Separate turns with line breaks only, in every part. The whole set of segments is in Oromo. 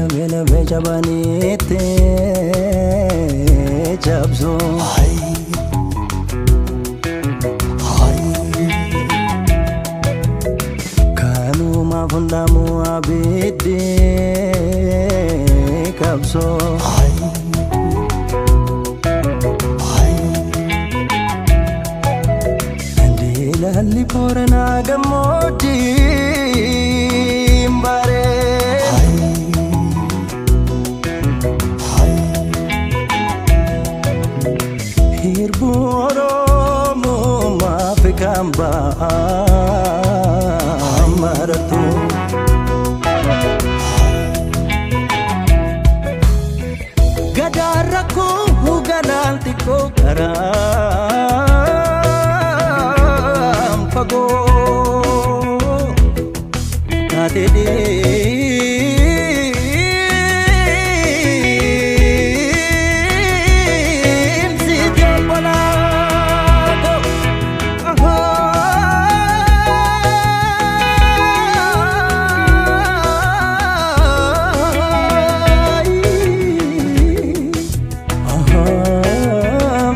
Lafee lafee cabaniitti cabsu. Kanumaaf hundamuu abiddi qabsoo. Lalli Booranaa gammoojjiin baree. Hirbuu Oromoo Afrikaan ba'aa maratu. Gadaa rakkoo galaan xiqqoo karaan fagoo taatee deemsite obbolaa koo.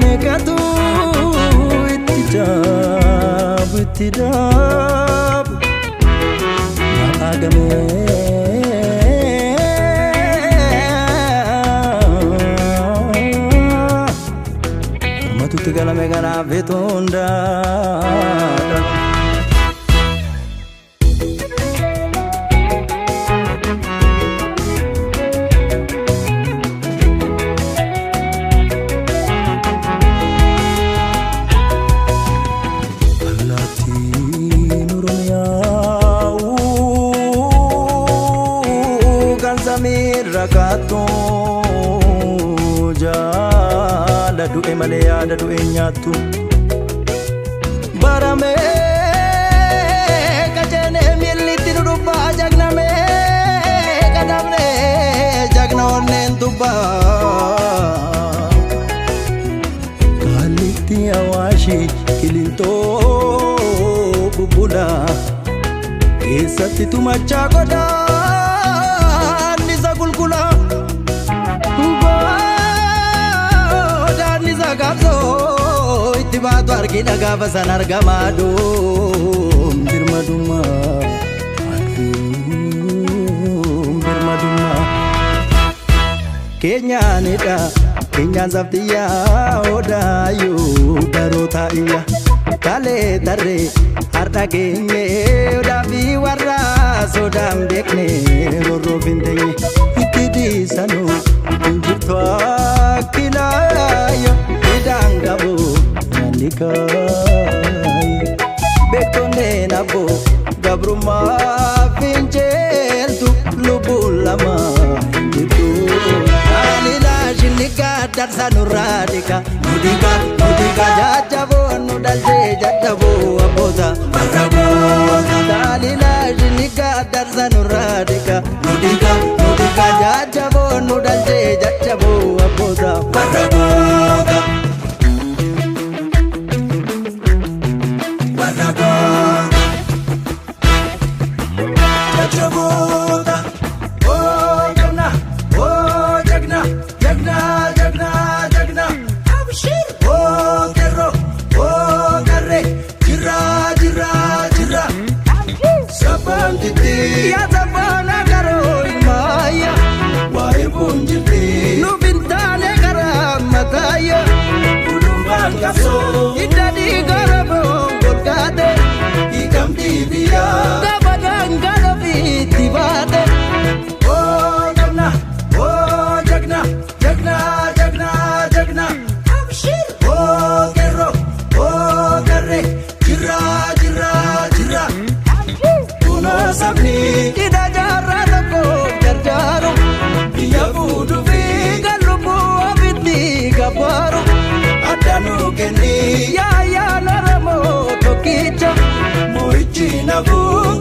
Meeqatu itti caabu itti dhaabu maqaa Matutti galame kanaaf hundaa. Allaattiin Oromiyaa kan samiirra kaattu jaala du'e malee yaada du'e hin nyaattu. Baramee qaceenee miillitti nu dubbaa jagnamee qadamnee jagna onneen dubbaa. Kallitti Awaashii Qilintoo bubbula keessatti tumachaa godaannisa qulqulla. Godaannisa qabsoo itti baatu argina gaafa san argamaa doom birmadummaa aduun birmadummaa. Keenyaanidha keenyaan sabtiyyaa odaayyuu baroota iyya kalee tarree har'a geenye odaa fi warra sodaan beekne rorroof hin teenye itti dhiisanu hin jirtu akkilaayyo hidhaan qabu nyaanni kaayo beektonneen abboo gabrummaa finceeltu lubbuun lama hin jirtu. Ani darsa nurraa dhika nu dhika nu dhika jajjaboo nu dhalchee jajjaboo abboota warra goota. Taalilaa shinika darsa nurraa dhika nu dhika nu dhika jajjaboo nu dhalchee jajjaboo abboota warra goota. Warra goota. Jajjaboota. Oh jagna, oh jagna, jagna, jagna, jagna. Abshir. Oh kerro, oh karre, jira, jira, jira. Sabaan titi, yaa sabaan agaroo ilmaaya. Waa'ee boonjirti, nuuf hin taane karaa mataaya. Gulumbaan qabsoo, hidda dhiiga raboon golgaate. Hiikamtii biyyaa, gaafa daangaa ofiitti baate. Oh jagna, oh jagna, jagna, jagna, jagna. Abshir. Oh kerro, oh karre, jira, jira, jira. Kunoo sabni hidha jaarraa tokko gargaaru. Biyya fuudhuu fi kan lubbuu ofitti gabbaaru. Adda nuu kenni yaayaan Oromoo tokkicha. Mo'ichi nafuu